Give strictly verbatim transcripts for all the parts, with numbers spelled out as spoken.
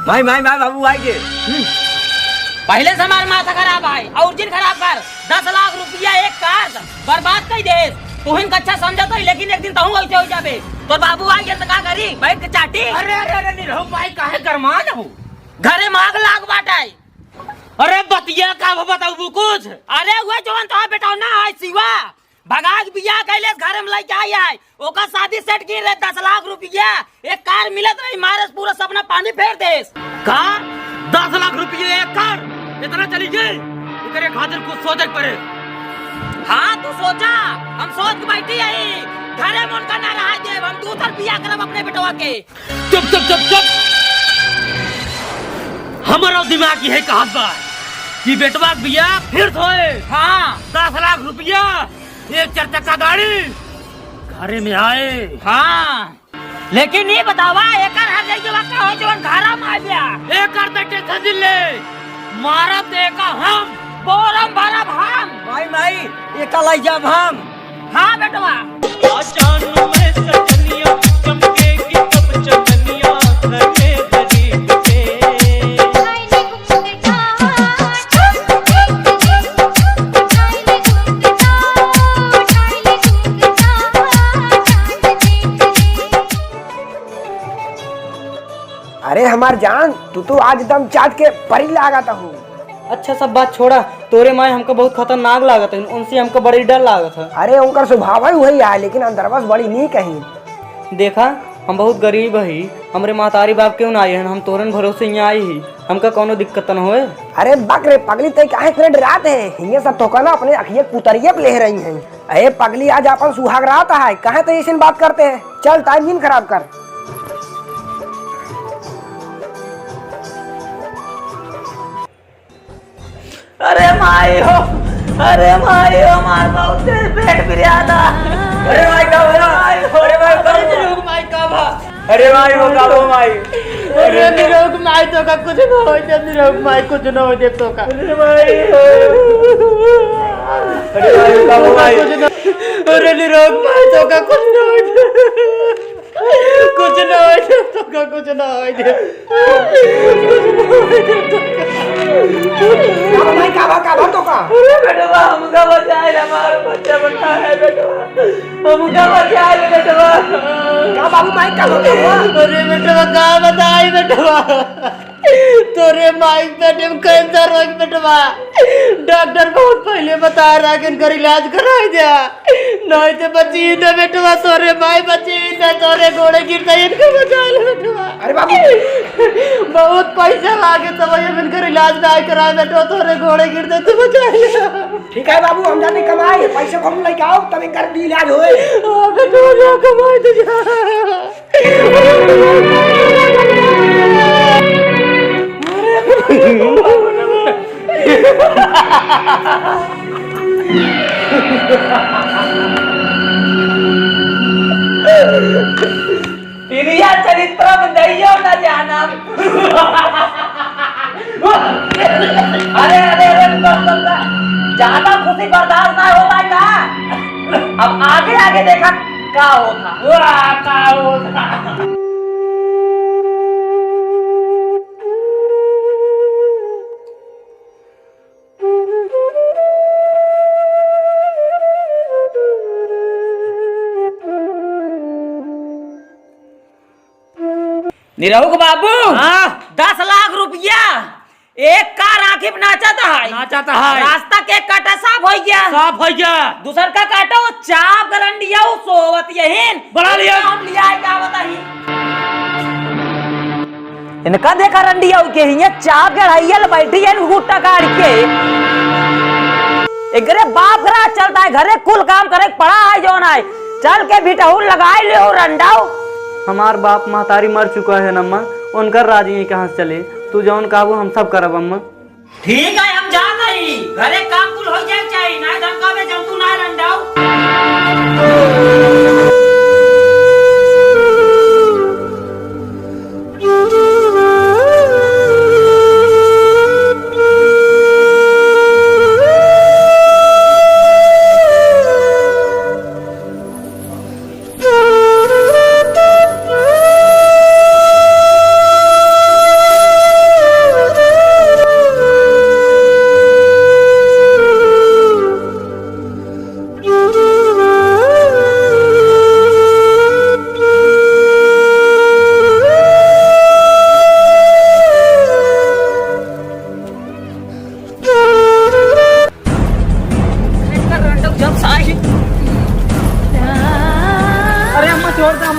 भाई, भाई, भाई, बाबू भाई के। हम्म। पहिले से हमार माथा खराब है, और जिन खराब कर, दस लाख रुपया एक कार बर्बाद कइ देस। तुहिन कच्छा समझत है, लेकिन एक दिन तहूँ वैसे होइ जाबे। तोर बाबू आई गेल त का करी? बैठ के चाटी। अरे, अरे, अरे, निरहू माई, काहे गरमान हो? घरे में आग लाग बाटे। अरे, बतिया का भ-, बताऊ कुछ? अरे, उहे जवन तोहार बेटवा ना है, शिवा। भगाग बियाह कइले, घरे में लइके आई है। ओकर शादी सेट की रहे, दस लाख रुपया। एक कार मिलत रही, मारे से पूरा सपना पानी फेर देस। का? दस लाख रुपया एक कार? इतना चली गई? एकरे खातिर कुछ सोचे के पड़े। हाँ, तू सोचा, हम सोच के बैठी है। घरे में उनका ना रहा देब, हम दूसर बियाह करब अपने बेटवा के। चुप, चुप, चुप, चुप। हमरो दिमाग यही कहत बा कि बेटवा के बियाह फिर होए। हाँ। दस लाख रुपया, एक चार चक्का गाड़ी घरे में आए। हाँ। लेकिन ये बतावा, एकर हर जाई के बा का हो जवन घरा में आ गया? एकर तो टेंशन जिन ले, मारब तो एका हम। बोरम भरब हम। माई, माई, एका लई जाब हम। हाँ बेटवा। अरे हमार जान, तू तो आज एकदम चाट के परी लागत हूँ। अच्छा, सब बात छोड़ा, तोरे माई हमका बहुत खतरनाक लागत है, उनसे हमका बड़ी डर लागत है। अरे, उनकर स्वभाव ही वही है, लेकिन अंदरवा से बड़ी नीक है। देखा, हम बहुत गरीब ही, हमरे महतारी बाप क्यों ना आए हैं, हम तोरन भरोसे यहाँ आई ही, हमका कौनो दिक्कत न होए। अरे बक रे पगली, तै काहे इतने डरात है? हिये सब तोका ना अपने अखिए पुतरिये पे ले रही हैं। अरे पगली, आज अपन सुहाग रात है, काहे तै ऐसी बात करते हैं? चल, टाइम जिन खराब कर। अरे माई हो, अरे माई हो, मार बहुत तेज पेट बिरियाता। अरे माई, का भला? माई हो। अरे माई, का भला? अरे माई हो, का भला माई? अरे निरोग माई, तोका कुछ न होइ दे, निरोग माई, कुछ न होइ दे तोका। अरे माई हो। अरे माई हो, का भला माई? कुछ न, अरे निरोग माई, तोका कुछ न होइ दे। कुछ ना होइ दे, तोका कुछ ना होइ दे। कुछ ना होइ दे, तोका। का बा भाई, का बा, का बा तोका? अरे बेटवा, हमका बचाए रे, हमार बच्चा बचा है बेटवा। हमका बचाए रे बेटवा। का बाबू माई, का बा, का बा? अरे बेटवा, का बताई बेटवा? तोरे माई के पेट में कैंसर हो गया बेटवा। डॉक्टर बहुत पहले बता रहा कि इनकर इलाज कराई दे, नहीं तो बची ही ना बेटवा, तोरे माई बची ही ना, तोरे गोड़े गिर जाए, इनको बचा ले बेटवा। अरे बाबू। बहुत पैसा लागे, तब हम इनकर इलाज नहीं कराए बेटवा, तोरे गोड़े गिर जाए, तू बचा ले। ठीक है बाबू, हम जाते कमाए, पैसे को हम लेके आओ, तब इनकर भी इलाज होए। हाँ बेटवा, जा कमाए तो जा। इनिया चरित्र में दइयो न जानम। अरे, अरे, अरे, रुको, रुको, रुको। ज्यादा खुशी बर्दाश्त ना होता है का? अब आगे, आगे देखा का होता। वाह, का होता। निरहुक बाबू, हाँ। दस लाख रुपया, एक कार आँखी पे नाचत है। नाचत है। रास्ता के काटा साफ होइ गया। साफ होइ गया। दूसर का काटा वो चाप गरंडिया वो सोवत यहीन। बना लिया। हम लिया है, का बताई? इनका देखा रंडिया के हिये चाप गढ़ाइया ले बैठी है गुट्टा काढ़ के। एकरे बाप का राज चलता है, घरे कुल काम करे के पड़ा है जौन है। चल के भिटहुल लगाई लियो रंडाऊ। हमार बाप महतारी मर चुका है नम्मा, उनकर राज यहीं कहाँ से चले? तू जौन कहबू हम सब करब अम्मा। ठीक है, हम जात हई। घरे काम कुल हो जाए के चाही, नाय धमकावे जंतु नाय रंडाऊ।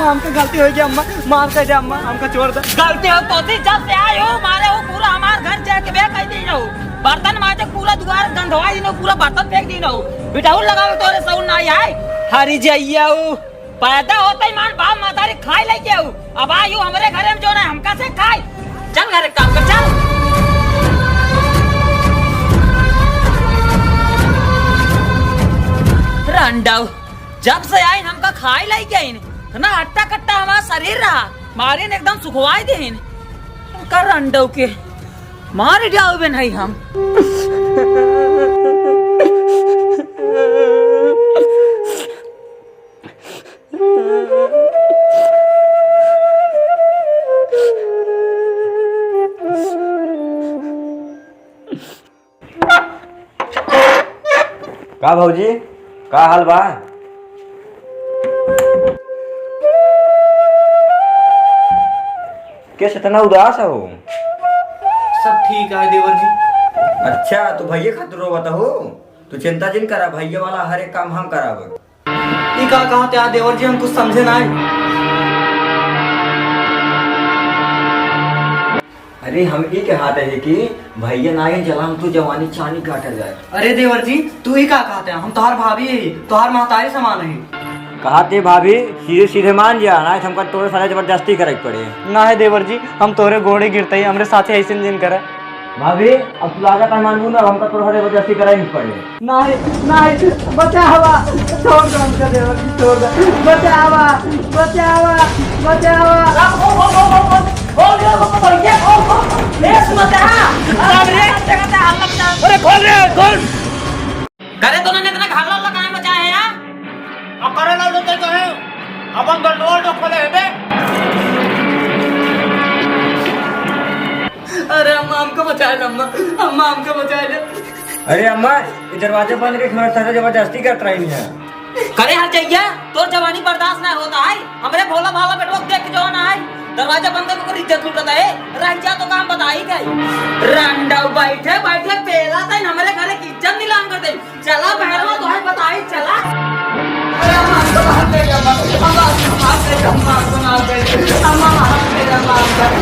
हमका गलती होइ गया अम्मा, माफ कर दे अम्मा, हमका छोड़ दे। गलती हो तो थी, जब से आए हो मारे हो पूरा हमार घर जाके बे कह दी हो। बर्तन माजे पूरा दुआर गंधवा दी हो, पूरा बर्तन फेंक दी हो। बिटाऊ लगावे तोरे सउन ना आए। हरी जइया हो, पैदा होते ही मान बाप मातारी खाए लेके हो। अब आयु हमरे घरे में जो ना हमका से खाए। चल घरे काम कर, चल। रंडव। जब से आइन हमका खाए लाई गइन, इतना हट्टा कट्टा हमारा शरीर रहा, मारिन एकदम सुखवाई देहिन। कर रंडव के मार जाओ बे नहीं हम। का भौजी, का हाल बा? कैसे इतना उदास हो? सब ठीक है देवर जी। अच्छा, तू भैया खातिर रोवत हो? तू चिंता जिन करा, भैया वाला हर एक काम हम कराब। ई का कहत है देवर जी, हम कुछ समझे नाहीं। अरे हम ई कहत है कि भैया नाहीं चला, हम तू जवानी चानी काटा जाए। अरे देवर जी, तू ई का कहत है, हम तोहार भाभी है, तोहार महतारी समान है। कहत है भाभी, सीधे सीधे मान जा, नाहीं तो हमका तोरे साथे जबरदस्ती करे के पड़े। ना है देवर जी, हम तोरे गोड़े गिरते ही, हमरे साथे ऐसे जिन करे। भाभी, अब तू लागत है मानबू ना, अब हमका तोरे साथे जबरदस्ती करे के पड़े। नाहीं, नाहीं, बचावा, छोड़ दो हमका देवर जी, छोड़ दो, बचावा, बचावा, बचावा। अरे खोल रे, खोल। करे तो उन्होंने इतना घाघरा लगाए बचाए हैं यार। अब करे ना तो कहे, अब हम गंडोल तो खोले है बे। अरे अम्मा, हमको बचा ले अम्मा, अम्मा, हमको बचा ले। अरे अम्मा, ये दरवाजा बंद करके हमारे साथ जबरदस्ती कर रही है। करे हर जइया, तोर जवानी बर्दाश्त ना होता है। हमरे भोला भाला बेटवा देख के जो ना है, दरवाजा बंद करके ओकर इज्जत लूटता है। रह जा तो काम बताई गई। रंडा बैठे बैठे पेला तैन हमरे घरे की इज्जत नीलाम कर दे। चला बहरवा, तोहे बताई, चला। अरे, हम तो मार दे, हम, हम, हम मार दे, हम मार दे, हम मार दे, हम मार दे,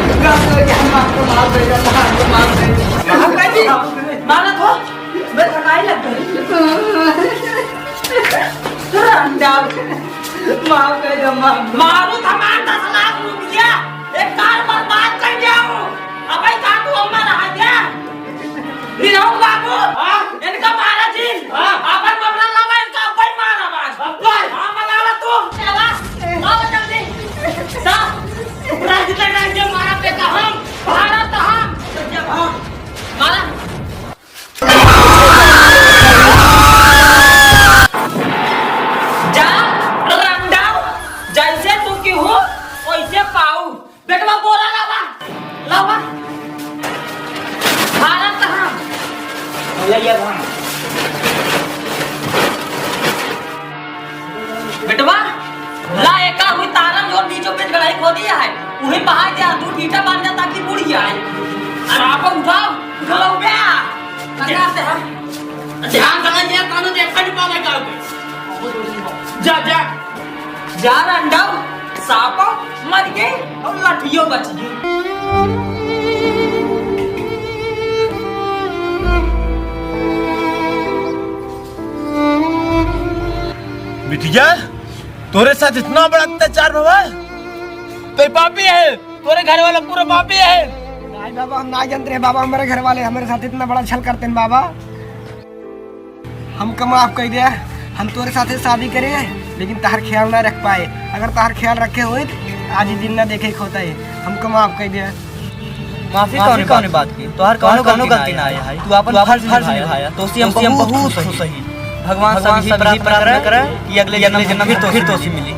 हम मार दे, हम मार दे। मार दे, मार दे। मारा तो, मैं थकाई लग गई। रंडा, माफ कर दे, माफ। मारू तो मार दस लाख रुपया, एक कार बर्बाद कर जाओ। अबे का तू अम्मा रहा क्या? विनोद बाबू, हाँ? इनका मारा जी। हाँ। अपन ममला लावा, इनका अब्बा ही मारा बाज। अब्बा? हाँ, मलावा तू। चला, आओ जल्दी। सा, राज तक राज्य मारा बेटा हम, भारत हम। जब हम, मारा। जा, रंडा, जैसे तू की हो, वैसे पाऊ। बेटवा बोरा लावा, लावा। भारत कहाँ? ले ये भाई। बेटवा, ला एका हुई तारन जोर बीचों बीच गड़ाई खोदी है। उही बहा गया, तू ठीठा बांध जा ताकि बुढ़ जाए। अरे आप उठाओ, उठाओ बे। ध्यान से, हाँ। ध्यान से, ये कानून देखा नहीं पावे का। जा, जा। जा रंडव, सापो मर गए और लठियो बच गए। बिटिया, तोरे साथ इतना बड़ा अत्याचार भवा? तो ये पापी है, तोरे घर वाला पूरा पापी है। नहीं बाबा, हम ना जानते रहे बाबा, हमारे घर वाले हमारे साथ इतना बड़ा छल करते हैं बाबा। हमका माफ कर दे, हम तोरे साथे शादी करे, लेकिन तहार ख्याल ना रख पाए। अगर तहार ख्याल रखे होइत, आज ही दिन ना देखे के होता है। हमका माफ कर दे। माफी माफी कौन कौन बात की? तोहार कौनो गलती ना आया है। तू अपन फर्ज निभाया। तोसी हम बहुत खुश हई। भगवान से यही प्रार्थना करे कि अगले जन्म में फिर तोसी मिली।